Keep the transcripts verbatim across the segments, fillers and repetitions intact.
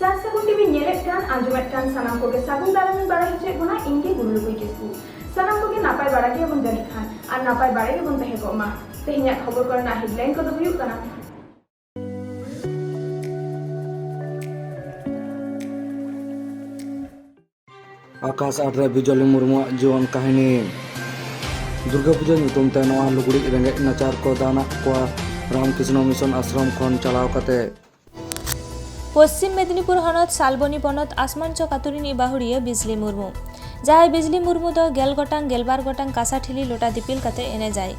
ᱥᱟᱨ ᱥᱟᱹᱜᱩᱱ ᱴᱤᱵᱷᱤ ᱧᱮᱞᱮᱫ ᱠᱟᱱ, ᱟᱸᱡᱚᱢᱮᱫ ᱠᱟᱱ ᱥᱟᱱᱟᱢ ᱠᱚᱜᱮ ᱥᱟᱹᱜᱩᱱ ᱫᱟᱨᱟᱢ ᱤᱧ ᱵᱟᱲᱟᱭ ᱦᱚᱪᱚᱭᱮᱫ ᱵᱚᱱᱟ, ᱤᱧ ᱜᱮ ᱜᱩᱨᱩ ᱞᱩᱠᱩᱭ ᱠᱤᱥᱠᱩ᱾ ᱥᱟᱱᱟᱢ ᱠᱚᱜᱮ ᱱᱟᱯᱟᱭ ᱵᱟᱲᱟ ᱜᱮᱭᱟᱵᱚᱱ ᱡᱟᱹᱱᱤᱡ ᱠᱷᱟᱱ, ᱟᱨ ᱱᱟᱯᱟᱭ ᱵᱟᱲᱟ ᱜᱮᱵᱚᱱ ᱛᱟᱦᱮᱸ ᱠᱚᱜ ᱢᱟ᱾ ᱛᱮᱦᱮᱧᱟᱜ ᱠᱷᱚᱵᱚᱨ ᱠᱚᱨᱮᱱᱟᱜ headline ᱠᱚᱫᱚ ᱦᱩᱭᱩᱜ ᱠᱟᱱᱟ᱾ ᱟᱠᱟᱥ ᱟᱴ ᱨᱮ ᱵᱤᱡᱚᱞᱤ ᱢᱩᱨᱢᱩᱣᱟᱜ ᱡᱤᱭᱚᱱ ᱠᱟᱹᱦᱱᱤ᱾ ᱫᱩᱨᱜᱟᱹ ᱯᱩᱡᱟᱹ ᱧᱩᱛᱩᱢ ᱛᱮ ᱱᱚᱣᱟ ᱞᱩᱜᱽᱲᱤᱡ ᱨᱮᱸᱜᱮᱡ ᱱᱟᱪᱟᱨ ᱠᱚ ᱫᱟᱱᱟᱜ ᱠᱚᱣᱟ ᱨᱟᱢᱠᱨᱤᱥᱱᱚ ᱢᱤᱥᱚᱱ ᱟᱥᱨᱚᱢ ᱠᱷᱚᱱ ᱪᱟᱞᱟᱣ ᱠᱟᱛᱮ᱾ ᱯᱚᱥᱪᱤᱢ ᱢᱮᱫᱤᱱᱤᱯᱩᱨ ᱦᱚᱱᱚᱛ ᱥᱟᱞᱵᱚᱱᱤ ᱯᱚᱱᱚᱛ ᱟᱥᱢᱟᱱᱪᱚᱠ ᱟᱹᱛᱩ ᱨᱤᱱᱤᱡ ᱵᱟᱹᱦᱩᱲᱤᱭᱟᱹ ᱵᱤᱡᱽᱞᱤ ᱢᱩᱨᱢᱩ, ᱡᱟᱦᱟᱸᱭ ᱵᱤᱡᱽᱞᱤ ᱢᱩᱨᱢᱩ ᱫᱚ ᱜᱮᱞ ᱜᱚᱴᱟᱝ ᱜᱮᱞᱵᱟᱨ ᱜᱚᱴᱟᱝ ᱠᱟᱸᱥᱟ ᱴᱷᱤᱞᱤ ᱞᱚᱴᱟ ᱫᱤᱯᱤᱞ ᱠᱟᱛᱮ ᱮᱱᱮᱡᱟᱭ᱾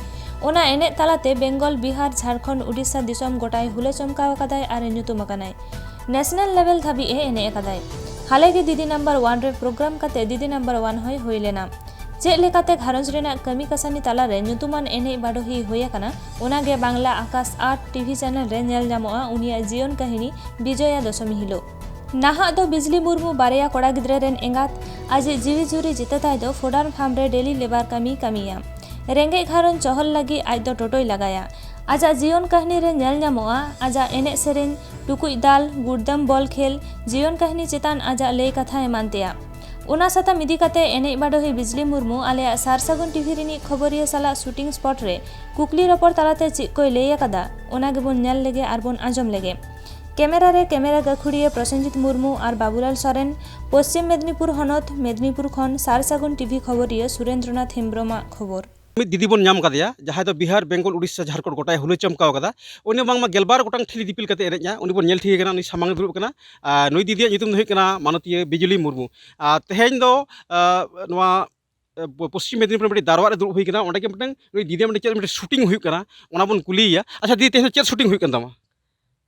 ᱚᱱᱟ ᱮᱱᱮᱡ ᱛᱟᱞᱟᱛᱮ ᱵᱮᱝᱜᱚᱞ, ᱵᱤᱦᱟᱨ, ᱡᱷᱟᱲᱠᱷᱚᱸᱰ, ᱩᱰᱤᱥᱟ ᱫᱤᱥᱚᱢ ᱜᱚᱴᱟᱭ ᱦᱩᱞᱟᱹ ᱪᱚᱢᱠᱟᱣ ᱟᱠᱟᱫᱟᱭ ᱟᱨ ᱮ ᱧᱩᱛᱩᱢ ᱟᱠᱟᱱᱟᱭ᱾ ᱱᱮᱥᱱᱟᱞ ᱞᱮᱵᱮᱞ ᱫᱷᱟᱹᱵᱤᱡ ᱮ ᱮᱱᱮᱡ ᱟᱠᱟᱫᱟᱭ᱾ ᱦᱟᱞᱮ ᱜᱮ ᱫᱤᱫᱤ ᱱᱟᱢᱵᱟᱨ ᱚᱣᱟᱱ ᱨᱮ ᱯᱨᱳᱜᱨᱟᱢ ᱠᱟᱛᱮ ᱫᱤᱫᱤ ᱱᱟᱢᱵᱟᱨ ᱚᱣᱟᱱ ᱦᱚᱸᱭ ᱦᱩᱭ ᱞᱮᱱᱟ᱾ ᱪᱮᱫ ᱞᱮᱠᱟᱛᱮ ᱜᱷᱟᱨᱚᱸᱡᱽ ᱨᱮᱱᱟᱜ ᱠᱟᱹᱢᱤ ᱠᱟᱹᱥᱟᱹᱱᱤ ᱛᱟᱞᱟᱨᱮ ᱧᱩᱛᱩᱢᱟᱱ ᱮᱱᱮᱡ ᱵᱟᱰᱚᱦᱤ ᱦᱩᱭ ᱟᱠᱟᱱᱟ, ᱚᱱᱟ ᱜᱮ ᱵᱟᱝᱞᱟ ᱟᱠᱟᱥ ᱟᱴ ᱴᱤᱵᱷᱤ ᱪᱮᱱᱮᱞ ᱨᱮ ᱧᱮᱞ ᱧᱟᱢᱚᱜᱼᱟ ᱩᱱᱤᱭᱟᱜ ᱡᱤᱭᱚᱱ ᱠᱟᱹᱦᱱᱤ ᱵᱤᱡᱚᱭᱟ ᱫᱚᱥᱚᱢᱤ ᱦᱤᱞᱳᱜ᱾ ᱱᱟᱦᱟᱜ ᱫᱚ ᱵᱤᱡᱽᱞᱤ ᱢᱩᱨᱢᱩ ᱵᱟᱨᱭᱟ ᱠᱚᱲᱟ ᱜᱤᱫᱽᱨᱟᱹ ᱨᱮᱱ ᱮᱸᱜᱟᱛ᱾ ᱟᱡᱤᱡ ᱡᱤᱣᱤ ᱡᱩᱨᱤ ᱡᱤᱛᱟᱹ ᱛᱟᱭ ᱫᱚ ᱯᱷᱚᱰᱟᱨ ᱯᱷᱟᱨᱢ ᱨᱮ ᱰᱮᱞᱤ ᱞᱮᱵᱟᱨ ᱠᱟᱹᱢᱤᱭ ᱠᱟᱹᱢᱤᱭᱟ᱾ ᱨᱮᱸᱜᱮᱡ ᱜᱷᱟᱨᱚᱸᱡᱽ ᱪᱚᱦᱚᱞ ᱞᱟᱹᱜᱤᱫ ᱟᱡ ᱫᱚ ᱴᱳᱴᱳᱭ ᱞᱟᱜᱟᱭᱟ᱾ ᱟᱡᱟᱜ ᱡᱤᱭᱚᱱ ᱠᱟᱹᱦᱱᱤ ᱨᱮ ᱧᱮᱞ ᱧᱟᱢᱚᱜᱼᱟ ᱟᱡᱟᱜ ᱮᱱᱮᱡ ᱥᱮᱨᱮᱧ, ᱴᱩᱠᱩᱡ ᱫᱟᱞ, ᱜᱩᱲᱫᱟᱹᱢ ᱵᱚᱞ ᱠᱷᱮᱞ, ᱡᱤᱭᱚᱱ ᱠᱟᱹᱦᱱᱤ ᱪᱮᱛᱟᱱ ᱟᱡᱟᱜ ᱞᱟᱹᱭ ᱠᱟᱛᱷᱟ ᱮᱢᱟᱱ ᱛᱮᱭᱟᱜ᱾ ᱚᱱᱟ ᱥᱟᱛᱟᱢ ᱤᱫᱤ ᱠᱟᱛᱮ ᱮᱱᱮᱡ ᱵᱟᱰᱚᱦᱤ ᱵᱤᱡᱽᱞᱤ ᱢᱩᱨᱢᱩ ᱟᱞᱮᱭᱟᱜ ᱥᱟᱨ ᱥᱟᱹᱜᱩᱱ ᱴᱤᱵᱷᱤ ᱨᱤᱱᱤᱡ ᱠᱷᱚᱵᱚᱨᱤᱭᱟᱹ ᱥᱟᱞᱟᱜ ᱥᱩᱴᱤᱝ ᱥᱯᱚᱴ ᱨᱮ ᱠᱩᱠᱞᱤ ᱨᱚᱯᱚᱲ ᱛᱟᱞᱟᱛᱮ ᱪᱮᱫ ᱠᱚᱭ ᱞᱟᱹᱭ ᱟᱠᱟᱫᱟ, ᱚᱱᱟ ᱜᱮᱵᱚᱱ ᱧᱮᱞ ᱞᱮᱜᱮ ᱟᱨ ᱵᱚᱱ ᱟᱸᱡᱚᱢ ᱞᱮᱜᱮ᱾ ᱠᱮᱢᱮᱨᱟ ᱨᱮ ᱠᱮᱢᱮᱨᱟ ᱜᱟᱹᱠᱷᱩᱲᱤᱭᱟᱹ ᱯᱨᱚᱥᱮᱱᱡᱤᱛ ᱢᱩᱨᱢᱩ ᱟᱨ ᱵᱟᱵᱩᱞᱟᱞ ᱥᱚᱨᱮᱱ, ᱯᱚᱥᱪᱤᱢ ᱢᱮᱫᱽᱱᱤᱯᱩᱨ ᱦᱚᱱᱚᱛ, ᱢᱮᱫᱽᱱᱤᱯᱩᱨ ᱠᱷᱚᱱ ᱥᱟᱨ ᱥᱟᱹᱜᱩᱱ ᱴᱤᱵᱷᱤ ᱠᱷᱚᱵᱚᱨᱤᱭᱟᱹ ᱥᱩᱨᱮᱱᱫᱨᱚᱱᱟᱛᱷ ᱦᱮᱢᱵᱽᱨᱚᱢᱟᱜ ᱠᱷᱚᱵᱚᱨ᱾ ᱢᱤᱫ ᱫᱤᱫᱤ ᱵᱚᱱ ᱧᱟᱢ ᱠᱟᱫᱮᱭᱟ, ᱡᱟᱦᱟᱸᱭ ᱫᱚ ᱵᱤᱦᱟᱨ, ᱵᱮᱝᱜᱚᱞ, ᱩᱰᱤᱥᱟ, ᱡᱷᱟᱲᱠᱷᱚᱸᱰ ᱜᱚᱴᱟᱭ ᱦᱩᱞᱟᱹ ᱪᱚᱢᱠᱟᱣ ᱠᱟᱫᱟ᱾ ᱩᱱᱤ ᱵᱟᱝᱢᱟ ᱜᱮᱞᱵᱟᱨ ᱜᱚᱴᱟᱝ ᱴᱷᱤᱞᱤ ᱫᱤᱯᱤᱞ ᱠᱟᱛᱮ ᱮᱱᱮᱡᱼᱟ᱾ ᱩᱱᱤ ᱵᱚᱱ ᱧᱮᱞ ᱴᱷᱤᱠ ᱠᱟᱱᱟ, ᱩᱱᱤ ᱥᱟᱢᱟᱝ ᱨᱮ ᱫᱩᱲᱩᱵ ᱠᱟᱱᱟ᱾ ᱟᱨ ᱱᱩᱭ ᱫᱤᱫᱤᱭᱟᱜ ᱧᱩᱛᱩᱢ ᱫᱚ ᱦᱩᱭᱩᱜ ᱠᱟᱱᱟ ᱢᱟᱱᱚᱛᱤᱭᱟᱹ ᱵᱤᱡᱽᱞᱤ ᱢᱩᱨᱢᱩ᱾ ᱟᱨ ᱛᱮᱦᱮᱧ ᱫᱚ, ᱟᱸ, ᱱᱚᱣᱟ, ᱟᱸ, ᱯᱚᱥᱪᱤᱢ ᱢᱮᱫᱽᱱᱤᱯᱩᱨ ᱢᱤᱫᱴᱤᱡ ᱫᱟᱨᱣᱟᱜ ᱨᱮ ᱫᱩᱲᱩᱵ ᱦᱩᱭ ᱠᱟᱱᱟ᱾ ᱚᱸᱰᱮ ᱜᱮ ᱢᱤᱫᱴᱟᱝ ᱱᱩᱭ ᱫᱤᱫᱤᱭᱟᱜ ᱢᱤᱫᱴᱤᱡ ᱪᱮᱫ ᱢᱤᱫᱴᱤᱡ ᱥᱩᱴᱤᱝ ᱦᱩᱭᱩᱜ ᱠᱟᱱᱟ, ᱚᱱᱟ ᱵᱚᱱ ᱠᱩᱞᱤᱭᱮᱭᱟ᱾ ᱟᱪᱪᱷᱟ ᱫᱤᱫᱤ, ᱛᱮᱦᱮᱧ ᱫᱚ ᱪᱮᱫ ᱥᱩᱴᱤᱝ ᱦᱩᱭᱩᱜ ᱠᱟᱱ ᱛᱟᱢᱟ?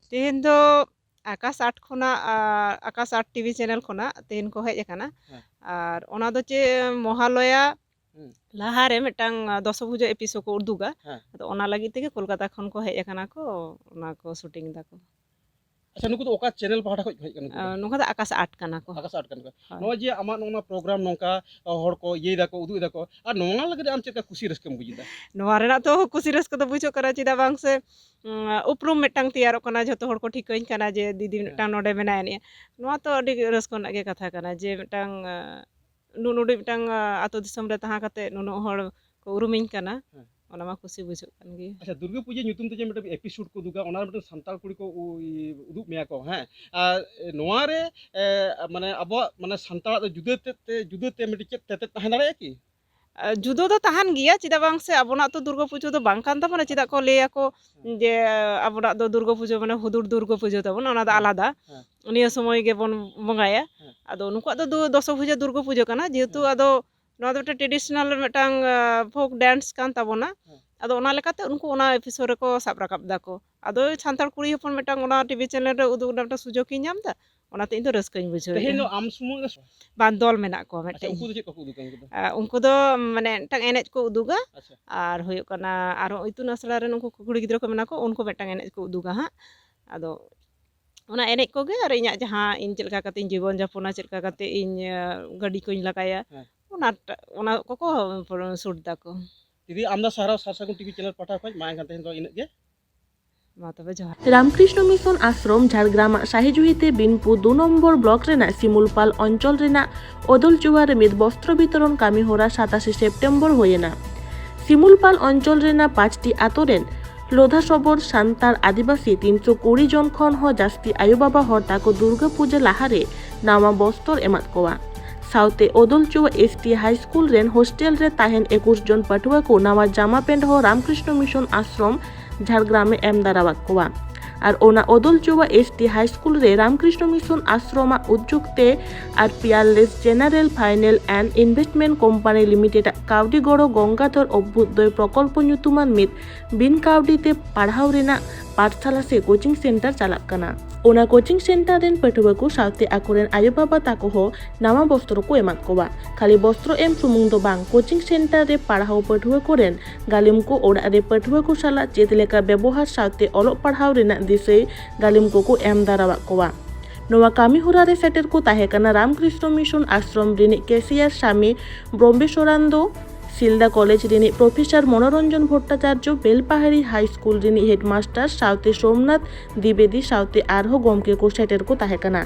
ᱛᱮᱦᱮᱧ ᱫᱚ ᱟᱠᱟᱥ ᱟᱴ ᱠᱷᱚᱱᱟᱜ, ᱟᱸ, ᱟᱠᱟᱥ ᱟᱴ ᱴᱤᱵᱷᱤ ᱪᱮᱱᱮᱞ ᱠᱷᱚᱱᱟᱜ ᱛᱮᱦᱮᱧ ᱠᱚ ᱦᱮᱡ ᱟᱠᱟᱱᱟ᱾ ᱦᱮᱸ᱾ ᱟᱨ ᱚᱱᱟ ᱫᱚ ᱪᱮᱫ ᱢᱚᱦᱟᱞᱚᱭᱟ ᱦᱩᱸ᱾ ᱞᱟᱦᱟᱨᱮ ᱢᱤᱫᱴᱟᱝ, ᱟᱸ, ᱫᱚᱥᱚ ᱵᱷᱩᱡᱟᱹ ᱮᱯᱤᱥᱳᱰ ᱠᱚ ᱩᱫᱩᱜᱟ᱾ ᱦᱮᱸ᱾ ᱟᱫᱚ ᱚᱱᱟ ᱞᱟᱹᱜᱤᱫ ᱛᱮᱜᱮ ᱠᱳᱞᱠᱟᱛᱟ ᱠᱷᱚᱱ ᱠᱚ ᱦᱮᱡ ᱟᱠᱟᱱᱟ ᱠᱚ, ᱚᱱᱟ ᱠᱚ ᱥᱩᱴᱤᱝ ᱫᱟᱠᱚ᱾ ᱟᱪᱪᱷᱟ, ᱱᱩᱠᱩ ᱫᱚ ᱚᱠᱟ ᱪᱮᱱᱮᱞ ᱯᱟᱦᱴᱟ ᱠᱷᱚᱱ ᱠᱚ ᱦᱮᱡ ᱠᱟᱱᱟ? ᱱᱩᱠᱩ ᱫᱚ ᱟᱸ, ᱱᱚᱝᱠᱟ ᱫᱚ ᱟᱠᱟᱥ ᱟᱨᱴ ᱠᱟᱱᱟ ᱠᱚ᱾ ᱟᱠᱟᱥ ᱟᱨᱴ ᱠᱟᱱᱟ ᱠᱚ᱾ ᱦᱳᱭ᱾ ᱱᱚᱜᱼᱚᱭ ᱡᱮ ᱟᱢᱟᱜ ᱱᱚᱜᱼᱚ ᱱᱚᱣᱟ ᱯᱨᱳᱜᱨᱟᱢ ᱱᱚᱝᱠᱟ, ᱟᱸ, ᱦᱚᱲ ᱠᱚ ᱤᱭᱟᱹᱭ ᱫᱟᱠᱚ, ᱩᱫᱩᱜ ᱮᱫᱟ ᱠᱚ, ᱟᱨ ᱱᱚᱣᱟ ᱞᱟᱹᱜᱤᱫ ᱟᱢ ᱪᱮᱫ ᱞᱮᱠᱟ ᱠᱩᱥᱤ ᱨᱟᱹᱥᱠᱟᱹᱢ ᱵᱩᱡ ᱮᱫᱟ? ᱱᱚᱣᱟ ᱨᱮᱱᱟᱜ ᱫᱚ ᱠᱩᱥᱤ ᱨᱟᱹᱥᱠᱟᱹ ᱫᱚ ᱵᱩᱡᱷᱟᱹᱜ ᱠᱟᱱᱟ, ᱪᱮᱫᱟᱜ ᱵᱟᱝ ᱥᱮ, ᱩᱸ, ᱩᱯᱨᱩᱢ ᱢᱤᱫᱴᱟᱝ ᱛᱮᱭᱟᱨᱚᱜ ᱠᱟᱱᱟ, ᱡᱷᱚᱛᱚ ᱦᱚᱲ ᱠᱚ ᱴᱷᱤᱠᱟᱹᱧ ᱠᱟᱱᱟ ᱡᱮ ᱫᱤᱫᱤ ᱦᱮᱸ᱾ ᱢᱤᱫᱴᱟᱝ ᱱᱚᱰᱮ ᱢᱮᱱᱟᱭᱟ ᱱᱤᱭᱟᱹ᱾ ᱱᱚᱣᱟ ᱛᱚ ᱟᱹᱰᱤ ᱨᱟᱹᱥᱠᱟᱹ ᱨᱮᱱᱟᱜ ᱜᱮ ᱠᱟᱛᱷᱟ ᱠᱟᱱᱟ ᱡᱮ ᱢᱤᱫᱴᱟᱝ, ᱟᱸ, ᱱᱩ-, ᱱᱩᱰᱩ ᱢᱤᱫᱴᱟᱝ, ᱟᱸ, ᱟᱹᱛᱩ ᱫᱤᱥᱚᱢ ᱨᱮ ᱛᱟᱦᱮᱸ ᱠᱟᱛᱮ ᱱᱩᱱᱟᱹᱜ ᱦᱚᱲ ᱠᱚ ᱩᱨᱩᱢᱤᱧ ᱠᱟᱱᱟ, ᱦᱮᱸ᱾ ᱚᱱᱟ ᱢᱟ ᱠᱩᱥᱤ ᱵᱩᱡᱷᱟᱹᱜ ᱠᱟᱱ ᱜᱮ᱾ ᱟᱪᱪᱷᱟ, ᱫᱩᱨᱜᱟᱹ ᱯᱩᱡᱟᱹ ᱧᱩᱛᱩᱢ ᱛᱮ ᱡᱮ ᱢᱤᱫᱴᱟᱝ ᱮᱯᱤᱥᱳᱰ ᱠᱚ ᱩᱫᱩᱜᱟ, ᱚᱱᱟ ᱨᱮ ᱢᱤᱫᱴᱟᱝ ᱥᱟᱱᱛᱟᱲ ᱠᱩᱲᱤ ᱠᱚ ᱩ-, ᱤ-, ᱩᱫᱩᱜ ᱢᱮᱭᱟ ᱠᱚ, ᱦᱮᱸ? ᱟᱨ ᱱᱚᱣᱟ ᱨᱮ, ᱮ, ᱢᱟᱱᱮ ᱟᱵᱚᱣᱟᱜ ᱢᱟᱱᱮ ᱥᱟᱱᱛᱟᱲᱟᱜ ᱫᱚ ᱡᱩᱫᱟᱹ ᱛᱮ, ᱛᱮ, ᱡᱩᱫᱟᱹ ᱛᱮ ᱢᱤᱫᱴᱤᱡ ᱪᱮᱫ ᱛᱮᱛᱮᱫ ᱛᱟᱦᱮᱸ ᱫᱟᱲᱮᱭᱟᱜᱼᱟ ᱠᱤ? ᱟᱨ ᱡᱩᱫᱟᱹ ᱫᱚ ᱛᱟᱦᱮᱱ ᱜᱮᱭᱟ, ᱪᱮᱫᱟᱜ ᱵᱟᱝ ᱥᱮ ᱟᱵᱚᱱᱟᱜ ᱛᱚ ᱫᱩᱨᱜᱟᱹ ᱯᱩᱡᱟᱹ ᱫᱚ ᱵᱟᱝ ᱠᱟᱱ ᱛᱟᱵᱚᱱᱟ᱾ ᱪᱮᱫᱟᱜ ᱠᱚ ᱞᱟᱹᱭᱟ ᱠᱚ ᱦᱮᱸ᱾ ᱡᱮ ᱟᱵᱚᱱᱟᱜ ᱫᱚ ᱫᱩᱨᱜᱟᱹ ᱯᱩᱡᱟᱹ ᱢᱟᱱᱮ ᱦᱩᱫᱩᱲ ᱫᱩᱨᱜᱟᱹ ᱯᱩᱡᱟᱹ ᱛᱟᱵᱚᱱ, ᱚᱱᱟ ᱫᱚ ᱦᱮᱸ᱾ ᱟᱞᱟᱫᱟ᱾ ᱦᱮᱸ᱾ ᱱᱤᱭᱟᱹ ᱥᱚᱢᱚᱭ ᱜᱮᱵᱚᱱ ᱵᱚᱸᱜᱟᱭᱟ᱾ ᱦᱮᱸ᱾ ᱟᱫᱚ ᱱᱩᱠᱩᱣᱟᱜ ᱫᱚ ᱫᱩ-, ᱫᱚᱥᱚ ᱵᱷᱩᱡᱟ ᱫᱩᱨᱜᱟᱹ ᱯᱩᱡᱟᱹ ᱠᱟᱱᱟ, ᱡᱮᱦᱮᱛᱩ ᱦᱮᱸ᱾ ᱟᱫᱚ ᱱᱚᱣᱟ ᱫᱚ ᱢᱤᱫᱴᱟᱝ traditional ᱢᱤᱫᱴᱟᱝ, ᱟ, folk dance ᱠᱟᱱ ᱛᱟᱵᱚᱱᱟ᱾ ᱦᱮᱸ᱾ ᱟᱫᱚ ᱚᱱᱟ ᱞᱮᱠᱟᱛᱮ ᱩᱱᱠᱩ ᱚᱱᱟ ᱮᱯᱤᱥᱳᱰ ᱨᱮᱠᱚ ᱥᱟᱵ ᱨᱟᱠᱟᱵ ᱫᱟᱠᱚ᱾ ᱟᱫᱚ ᱥᱟᱱᱛᱟᱲ ᱠᱩᱲᱤ ᱦᱚᱯᱚᱱ ᱢᱤᱫᱴᱟᱝ ᱚᱱᱟ ᱴᱤᱵᱷᱤ ᱪᱮᱱᱮᱞ ᱨᱮ ᱩᱫᱩᱜ ᱨᱮᱱᱟᱜ ᱢᱤᱫᱴᱟᱝ ᱥᱩᱡᱳᱜᱽ ᱤᱧ ᱧᱟᱢ ᱮᱫᱟ, ᱚᱱᱟᱛᱮ ᱤᱧ ᱫᱚ ᱨᱟᱹᱥᱠᱟᱹᱧ ᱵᱩᱡᱷᱟᱹᱣᱮᱫᱼᱟ᱾ ᱛᱮᱦᱮᱧ ᱫᱚ ᱟᱢ ᱥᱩᱢᱩᱝ ᱜᱮ? ᱵᱟᱝ, ᱫᱚᱞ ᱢᱮᱱᱟᱜ ᱠᱚᱣᱟ ᱟᱪᱪᱷᱟ, ᱢᱤᱫᱴᱮᱱ᱾ ᱩᱱᱠᱩ ᱫᱚ ᱪᱮᱫ ᱠᱚᱠᱚ ᱩᱫᱩᱜᱟ ᱩᱱᱠᱩ ᱫᱚ? ᱟ, ᱩᱱᱠᱩ ᱫᱚ ᱢᱟᱱᱮ ᱢᱤᱫᱴᱟᱝ ᱮᱱᱮᱡ ᱠᱚ ᱩᱫᱩᱜᱟ᱾ ᱟᱪᱪᱷᱟ᱾ ᱟᱨ ᱦᱩᱭᱩᱜ ᱠᱟᱱᱟ ᱟᱨᱦᱚᱸ ᱤᱛᱩᱱ ᱟᱥᱲᱟ ᱨᱮᱱ ᱩᱱᱠᱩ ᱠᱩᱲᱤ ᱜᱤᱫᱽᱨᱟᱹ ᱠᱚ ᱢᱮᱱᱟᱜ ᱠᱚ, ᱩᱱᱠᱩ ᱢᱤᱫᱴᱟᱝ ᱮᱱᱮᱡ ᱠᱚ ᱩᱫᱩᱜᱟ ᱦᱟᱸᱜ᱾ ᱟᱫᱚ ᱚᱱᱟ ᱮᱱᱮᱡ ᱠᱚᱜᱮ ᱟᱨ ᱤᱧᱟᱹᱜ ᱡᱟᱦᱟᱸ ᱤᱧ ᱪᱮᱫ ᱞᱮᱠᱟ ᱠᱟᱛᱮ ᱤᱧ ᱡᱤᱵᱚᱱ ᱡᱟᱯᱚᱱᱟ, ᱪᱮᱫ ᱞᱮᱠᱟ ᱠᱟᱛᱮ ᱤᱧ, ᱟ, ᱜᱟᱹᱰᱤ ᱠᱚᱧ ᱞᱟᱜᱟᱭᱟ, ᱦᱮᱸ᱾ ᱚᱱᱟᱴᱟᱜ, ᱚᱱᱟ ᱠᱚᱠᱚ ᱥᱩᱴ ᱫᱟᱠᱚ᱾ ᱫᱤᱫᱤ, ᱟᱢ ᱫᱚ ᱥᱟᱨᱦᱟᱣ ᱥᱟᱨ ᱥᱟᱹᱜᱩᱱ ᱴᱤᱵᱷᱤ ᱪᱮᱱᱮᱞ ᱯᱟᱦᱴᱟ ᱠᱷᱚᱱ ᱢᱟ ᱮᱱᱠᱷᱟᱱ ᱛᱮᱦᱮᱧ ᱫᱚ ᱤᱱᱟᱹᱜ ᱜᱮ᱾ ᱢᱟ ᱛᱚᱵᱮ ᱡᱚᱦᱟᱨ᱾ ᱨᱟᱢᱠᱨᱤᱥᱱᱚ ᱢᱤᱥᱚᱱ ᱟᱥᱨᱚᱢ ᱡᱷᱟᱲᱜᱨᱟᱢᱟᱜ ᱥᱟᱹᱦᱤᱡᱩᱦᱤ ᱛᱮ ᱵᱤᱱᱯᱩᱨ ᱫᱩ ᱱᱚᱢᱵᱚᱨ ᱵᱞᱚᱠ ᱨᱮᱱᱟᱜ ᱥᱤᱢᱩᱞᱯᱟᱞ ᱚᱧᱪᱚᱞ ᱨᱮᱱᱟᱜ ᱚᱫᱚᱞᱪᱩᱣᱟ ᱨᱮ ᱢᱤᱫ ᱵᱚᱥᱛᱨᱚ ᱵᱤᱛᱚᱨᱚᱱ ᱠᱟᱹᱢᱤ ᱦᱚᱨᱟ ᱥᱟᱛᱟᱥᱮ ᱥᱮᱯᱴᱮᱢᱵᱚᱨ ᱦᱩᱭᱮᱱᱟ᱾ ᱥᱤᱢᱩᱞᱯᱟᱞ ᱚᱧᱪᱚᱞ ᱨᱮᱱᱟᱜ ᱯᱟᱸᱪᱴᱤ ᱟᱛᱳ ᱨᱮᱱ ᱞᱳᱫᱷᱟ ᱥᱚᱵᱚᱨ ᱥᱟᱱᱛᱟᱲ ᱟᱹᱫᱤᱵᱟᱹᱥᱤ ᱛᱤᱱᱥᱚ ᱠᱩᱲᱤ ᱡᱚᱱ ᱠᱷᱚᱱ ᱦᱚᱸ ᱡᱟᱹᱥᱛᱤ ᱟᱭᱳᱼᱵᱟᱵᱟ ᱦᱚᱲ ᱛᱟᱠᱚ ᱫᱩᱨᱜᱟᱹ ᱯᱩᱡᱟᱹ ᱞᱟᱦᱟᱨᱮ ᱱᱟᱣᱟ ᱵᱚᱥᱛᱚᱨ ᱮᱢᱟᱫ ᱠᱚᱣᱟ᱾ ᱥᱟᱶᱛᱮ ᱚᱫᱚᱞᱪᱩᱣᱟ ᱮᱥ ᱴᱤ ᱦᱟᱭ ᱥᱠᱩᱞ ᱨᱮᱱ ᱦᱳᱥᱴᱮᱞ ᱨᱮ ᱛᱟᱦᱮᱱ ᱮᱠᱩᱥ ᱡᱚᱱ ᱯᱟᱹᱴᱷᱩᱣᱟᱹ ᱠᱚ ᱱᱟᱣᱟ ᱡᱟᱢᱟ ᱯᱮᱱᱴ ᱦᱚᱸ ᱨᱟᱢᱠᱨᱤᱥᱱᱚ ᱢᱤᱥᱚᱱ ᱟᱥᱨᱚᱢ ᱡᱷᱟᱲᱜᱨᱟᱢ ᱮ ᱮᱢ ᱫᱟᱨᱟᱣᱟᱫ ᱠᱚᱣᱟ᱾ ᱟᱨ ᱚᱱᱟ ᱚᱫᱚᱞᱪᱩᱣᱟ ᱮᱥ ᱴᱤ ᱦᱟᱭ ᱥᱠᱩᱞ ᱨᱮ ᱨᱟᱢᱠᱨᱤᱥᱱᱚ ᱢᱤᱥᱚᱱ ᱟᱥᱨᱚᱢ ᱟᱜ ᱩᱫᱽᱡᱳᱜᱽ ᱛᱮ ᱟᱨ Peerless General Finance and Investment Company Limited ᱟᱜ ᱠᱟᱹᱣᱰᱤ ᱜᱚᱲᱚ ᱜᱚᱝᱜᱟᱫᱷᱚᱨ ᱚᱵᱷᱭᱩᱫᱚᱭ ᱯᱨᱚᱠᱚᱞᱯᱚ ᱧᱩᱛᱩᱢᱟᱱ ᱢᱤᱫ ᱵᱤᱱ ᱠᱟᱹᱣᱰᱤ ᱛᱮ ᱯᱟᱲᱦᱟᱣ ᱨᱮᱱᱟᱜ ᱯᱟᱴᱷᱥᱟᱞᱟ ᱥᱮ ᱠᱳᱪᱤᱝ ᱥᱮᱱᱴᱟᱨ ᱪᱟᱞᱟᱜ ᱠᱟᱱᱟ᱾ ᱚᱱᱟ ᱠᱳᱪᱤᱝ ᱥᱮᱱᱴᱟᱨ ᱨᱮᱱ ᱯᱟᱹᱴᱷᱩᱣᱟᱹ ᱠᱚ ᱥᱟᱶᱛᱮ ᱟᱠᱚᱨᱮᱱ ᱟᱭᱳᱼᱵᱟᱵᱟ ᱛᱟᱠᱚ ᱦᱚᱸ ᱱᱟᱣᱟ ᱵᱚᱥᱛᱨᱚ ᱠᱚ ᱮᱢᱟᱫ ᱠᱚᱣᱟ᱾ ᱠᱷᱟᱹᱞᱤ ᱵᱚᱥᱛᱨᱚ ᱮᱢ ᱥᱩᱢᱩᱝ ᱫᱚ ᱵᱟᱝ, ᱠᱳᱪᱤᱝ ᱥᱮᱱᱴᱟᱨ ᱨᱮ ᱯᱟᱲᱦᱟᱣ ᱯᱟᱹᱴᱷᱩᱣᱟᱹ ᱠᱚᱨᱮᱱ ᱜᱟᱹᱞᱤᱢ ᱠᱚ, ᱚᱲᱟᱜ ᱨᱮ ᱯᱟᱹᱴᱷᱩᱣᱟᱹ ᱠᱚ ᱥᱟᱞᱟᱜ ᱪᱮᱫ ᱞᱮᱠᱟ ᱵᱮᱵᱚᱦᱟᱨ ᱥᱟᱶᱛᱮ ᱚᱞᱚᱜ ᱯᱟᱲᱦᱟᱣ ᱨᱮᱱᱟᱜ ᱫᱤᱥᱟᱹᱭ ᱜᱟᱹᱞᱤᱢ ᱠᱚᱠᱚ ᱮᱢ ᱫᱟᱨᱟᱣᱟᱫ ᱠᱚᱣᱟ᱾ ᱱᱚᱣᱟ ᱠᱟᱹᱢᱤ ᱦᱚᱨᱟ ᱨᱮ ᱥᱮᱴᱮᱨ ᱠᱚ ᱛᱟᱦᱮᱸ ᱠᱟᱱᱟ ᱨᱟᱢᱠᱨᱤᱥᱱᱚ ᱢᱤᱥᱚᱱ ᱟᱥᱨᱚᱢ ᱨᱤᱱᱤᱡ ᱠᱮᱥᱤᱭᱟᱨ ᱥᱟᱢᱤ ᱵᱨᱚᱢᱵᱮᱥᱣᱚᱨᱟᱱᱫᱚ, ᱥᱤᱞᱫᱟ ᱠᱚᱞᱮᱡᱽ ᱨᱤᱱᱤᱡ ᱯᱨᱚᱯᱷᱮᱥᱚᱨ ᱢᱚᱱᱳᱨᱚᱧᱡᱚᱱ ᱵᱷᱚᱴᱴᱟᱪᱟᱨᱡᱚ, ᱵᱮᱞᱯᱟᱦᱟᱲᱤ ᱦᱟᱭ ᱥᱠᱩᱞ ᱨᱤᱱᱤᱡ ᱦᱮᱰᱢᱟᱥᱴᱟᱨ ᱥᱟᱶᱛᱮ ᱥᱳᱢᱱᱟᱛᱷ ᱫᱤᱵᱮᱫᱤ ᱥᱟᱶᱛᱮ ᱟᱨᱦᱚᱸ ᱜᱚᱢᱠᱮ ᱠᱚ ᱥᱮᱴᱮᱨ ᱠᱚ ᱛᱟᱦᱮᱸ ᱠᱟᱱᱟ᱾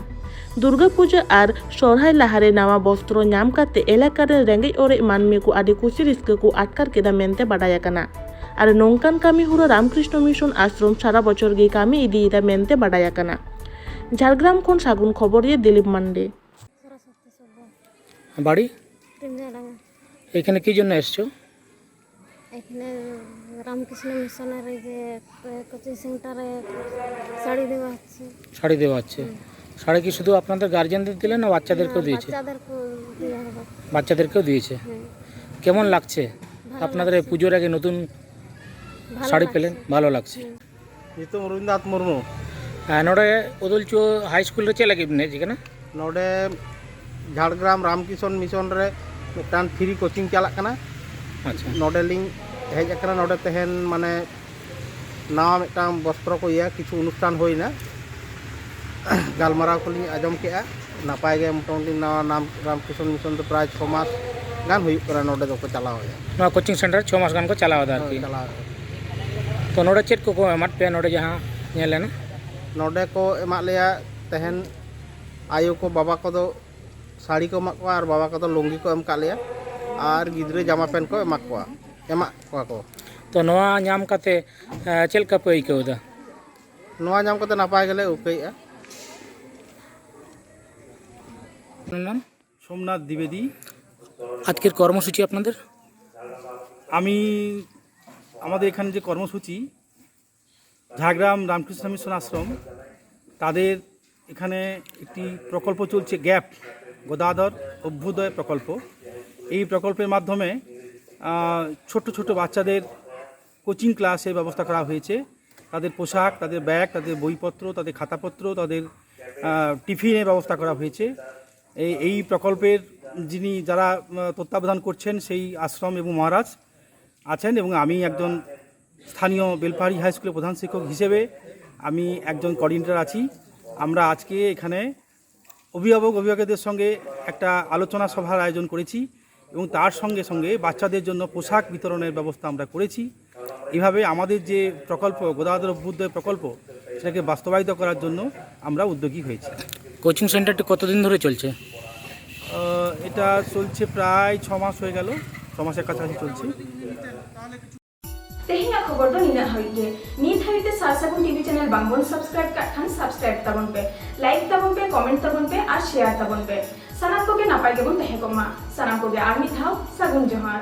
ᱫᱩᱨᱜᱟᱹ ᱯᱩᱡᱟᱹ ᱟᱨ ᱥᱚᱨᱦᱟᱭ ᱞᱟᱦᱟᱨᱮ ᱱᱟᱣᱟ ᱵᱚᱥᱛᱨᱚ ᱧᱟᱢ ᱠᱟᱛᱮ ᱮᱞᱟᱠᱟ ᱨᱮᱱ ᱨᱮᱸᱜᱮᱡ ᱚᱨᱮᱡ ᱢᱟᱹᱱᱢᱤ ᱠᱚ ᱟᱹᱰᱤ ᱠᱩᱥᱤ ᱨᱟᱹᱥᱠᱟᱹ ᱠᱚ ᱟᱴᱠᱟᱨ ᱠᱮᱫᱟ ᱢᱮᱱᱛᱮ ᱵᱟᱰᱟᱭ ᱟᱠᱟᱱᱟ᱾ ᱟᱨ ᱱᱚᱝᱠᱟᱱ ᱠᱟᱹᱢᱤ ᱦᱚᱨᱟ ᱨᱟᱢᱠᱨᱤᱥᱱᱚ ᱢᱤᱥᱚᱱ ᱟᱥᱨᱚᱢ ᱥᱟᱨᱟ ᱵᱚᱪᱷᱚᱨ ᱜᱮ ᱠᱟᱹᱢᱤ ᱤᱫᱤᱭᱮᱫᱟ ᱢᱮᱱᱛᱮ ᱵᱟᱰᱟᱭ ᱟᱠᱟᱱᱟ᱾ ᱡᱷᱟᱲᱜᱨᱟᱢ ᱠᱷᱚᱱ ᱥᱟᱹᱜᱩᱱ ᱠᱷᱚᱵᱚᱨᱤᱭᱟᱹ ᱫᱤᱞᱤᱯ ᱢᱟᱱᱰᱮ᱾ বাড়ি? টিমঝাডাঙ্গা। এখানে কি জন্য এসছো? এখানে রামকৃষ্ণ মিশনারি যে কোচিং সেন্টারে শাড়ি দেওয়া হচ্ছে। শাড়ি দেওয়া হচ্ছে। হুম। শাড়ি কি শুধু আপনাদের গার্জেনদের দিলে না বাচ্চাদেরকেও না, দিয়েছে? বাচ্চাদেরকেও দেওয়া হবে। বাচ্চাদেরকেও দিয়েছে। হুম। কেমন লাগছে ভালো আপনাদের এই লাগছে। পুজোর আগে নতুন ভালো শাড়ি লাগছে। পেলেন? ভালো লাগছে। হুম। ᱧᱩᱛᱩᱢ ᱨᱚᱵᱤᱱᱫᱨᱚᱱᱟᱛᱷ ᱢᱩᱨᱢᱩ᱾ ᱟᱨ ᱱᱚᱰᱮ ᱩᱫᱚᱞᱪᱩᱣᱟᱹ ᱦᱟᱭ ᱥᱠᱩᱞ ᱨᱮ ᱪᱮᱫ ᱞᱟᱹᱜᱤᱫ ᱵᱤᱱ ᱦᱮᱡ ᱟᱠᱟᱱᱟ? ᱱᱚᱰᱮ ᱡᱷᱟᱲᱜᱨᱟᱢ ᱨᱟᱢᱠᱨᱤᱥᱚᱱ ᱢᱤᱥᱚᱱ ᱨᱮ ᱢᱤᱫᱴᱟᱝ ᱯᱷᱨᱤ ᱠᱳᱪᱤᱝ ᱪᱟᱞᱟᱜ ᱠᱟᱱᱟ᱾ ᱟᱪᱪᱷᱟ᱾ ᱱᱚᱰᱮᱞᱤᱧ ᱦᱮᱡ ᱟᱠᱟᱱᱟ᱾ ᱱᱚᱰᱮ ᱛᱮᱦᱮᱧ ᱢᱟᱱᱮ ᱱᱟᱣᱟ ᱢᱤᱫᱴᱟᱝ ᱵᱚᱥᱛᱨᱚ ᱠᱚ ᱤᱭᱟᱹ ᱠᱤᱪᱷᱩ ᱚᱱᱩᱥᱴᱷᱟᱱ ᱦᱩᱭᱱᱟ ᱜᱟᱞᱢᱟᱨᱟᱣ ᱠᱚᱞᱤᱧ ᱟᱸᱡᱚᱢ ᱠᱮᱜᱼᱟ᱾ ᱱᱟᱯᱟᱭ ᱜᱮ ᱢᱚᱴᱟᱢᱩᱴᱤ ᱱᱟᱣᱟ ᱱᱟᱢ ᱨᱟᱢᱠᱨᱤᱥᱚᱱ ᱢᱤᱥᱚᱱ ᱫᱚ ᱯᱨᱟᱭ ᱪᱷᱚ ᱢᱟᱥ ᱜᱟᱱ ᱦᱩᱭᱩᱜ ᱠᱟᱱᱟ ᱱᱚᱰᱮ ᱫᱚᱠᱚ ᱪᱟᱞᱟᱣᱮᱫᱼᱟ᱾ ᱱᱚᱣᱟ ᱠᱳᱪᱤᱝ ᱥᱮᱱᱴᱟᱨ ᱪᱷᱚ ᱢᱟᱥ ᱜᱟᱱ ᱠᱚ ᱪᱟᱞᱟᱣ ᱮᱫᱟ ᱟᱨᱠᱤ᱾ ᱦᱳᱭ, ᱪᱟᱞᱟᱣᱮᱫᱼᱟ᱾ ᱛᱚ ᱱᱚᱰᱮ ᱪᱮᱫ ᱠᱚᱠᱚ ᱮᱢᱟᱫ ᱯᱮᱭᱟ ᱱᱚᱰᱮ ᱡᱟᱦᱟᱸ ᱧᱮᱞ ᱮᱱᱟ? ᱱᱚᱰᱮ ᱠᱚ ᱮᱢᱟᱫ ᱞᱮᱭᱟ ᱛᱮᱦᱮᱧ ᱟᱭᱳ ᱠᱚ ᱵᱟᱵᱟ ᱠᱚᱫᱚ ᱥᱟᱹᱲᱤ ᱠᱚ ᱮᱢᱟᱫ ᱠᱚᱣᱟ ᱟᱨ ᱵᱟᱵᱟ ᱠᱚᱫᱚ ᱞᱩᱝᱜᱤ ᱠᱚ ᱮᱢ ᱠᱟᱫ ᱞᱮᱭᱟ ᱟᱨ ᱜᱤᱫᱽᱨᱟᱹ ᱡᱟᱢᱟ ᱯᱮᱱᱴ ᱠᱚ ᱮᱢᱟᱫ ᱠᱚᱣᱟ, ᱮᱢᱟᱫ ᱠᱚᱣᱟ ᱠᱚ᱾ ᱛᱚ ᱱᱚᱣᱟ ᱧᱟᱢ ᱠᱟᱛᱮ, ᱮ, ᱪᱮᱫ ᱞᱮᱠᱟ ᱯᱮ ᱟᱹᱭᱠᱟᱹᱣ ᱮᱫᱟ? ᱱᱚᱣᱟ ᱧᱟᱢ ᱠᱟᱛᱮ ᱱᱟᱯᱟᱭ ᱜᱮᱞᱮ ᱟᱹᱭᱠᱟᱹᱣᱮᱫᱼᱟ᱾ আপনার নাম? সোমনাথ দ্বিবেদী। আজকের কর্মসূচি আপনাদের? আমি, আমাদের এখানে যে কর্মসূচি, ঝাড়গ্রাম রামকৃষ্ণ মিশন আশ্রম, তাদের এখানে একটি প্রকল্প চলছে, গ্যাপ, গদাধর অভ্যুদয় প্রকল্প। এই প্রকল্পের মাধ্যমে, আহ, ছোট্ট ছোট্ট বাচ্চাদের কোচিং ক্লাসের ব্যবস্থা করা হয়েছে। তাদের পোশাক, তাদের ব্যাগ, তাদের বইপত্র, তাদের খাতাপত্র, তাদের আহ, টিফিনের ব্যবস্থা করা হয়েছে। এই এই প্রকল্পের যিনি যারা আহ, তত্ত্বাবধান করছেন সেই আশ্রম এবং মহারাজ আছেন, এবং আমি একজন স্থানীয় বেলপাহাড়ি হাই স্কুলের প্রধান শিক্ষক হিসেবে আমি একজন কোঅর্ডিনেটর আছি। আমরা আজকে এখানে অভিভাবক অভিভাবকদের সঙ্গে একটা আলোচনা সভার আয়োজন করেছি এবং তার সঙ্গে সঙ্গে বাচ্চাদের জন্য পোশাক বিতরণের ব্যবস্থা আমরা করেছি। এইভাবে আমাদের যে প্রকল্প, গদাধর অভ্যুদয় প্রকল্প, সেটাকে বাস্তবায়িত করার জন্য আমরা উদ্যোগী হয়েছি। কোচিং সেন্টারটি কতদিন ধরে চলছে? আহ, এটা চলছে প্রায় ছ মাস হয়ে গেল, ছ মাসের কাছাকাছি চলছে। ᱛᱮᱦᱮᱧᱟᱜ ᱠᱷᱚᱵᱚᱨ ᱫᱚ ᱱᱤᱱᱟᱹᱜ ᱦᱟᱹᱵᱤᱡ ᱜᱮ᱾ ᱱᱤᱛ ᱦᱟᱹᱵᱤᱡ ᱛᱮ ᱥᱟᱨ ᱥᱟᱹᱜᱩᱱ ᱴᱤᱵᱷᱤ ᱪᱮᱱᱮᱞ ᱵᱟᱝᱵᱚᱱ ᱥᱟᱵᱥᱠᱨᱟᱭᱤᱵ ᱠᱟᱜ ᱠᱷᱟᱱ ᱥᱟᱵᱥᱠᱨᱟᱭᱤᱵ ᱛᱟᱵᱚᱱ ᱯᱮ, ᱞᱟᱭᱤᱠ ᱛᱟᱵᱚᱱ ᱯᱮ, ᱠᱚᱢᱮᱱᱴ ᱛᱟᱵᱚᱱ ᱯᱮ ᱟᱨ ᱥᱮᱭᱟᱨ ᱛᱟᱵᱚᱱ ᱯᱮ᱾ ᱥᱟᱱᱟᱢ ᱠᱚᱜᱮ ᱱᱟᱯᱟᱭ ᱜᱮᱵᱚᱱ ᱛᱟᱦᱮᱸ ᱠᱚᱜ ᱢᱟ᱾ ᱥᱟᱱᱟᱢ ᱠᱚᱜᱮ ᱟᱨ ᱢᱤᱫ ᱫᱷᱟᱣ ᱥᱟᱹᱜᱩᱱ ᱡᱚᱦᱟᱨ᱾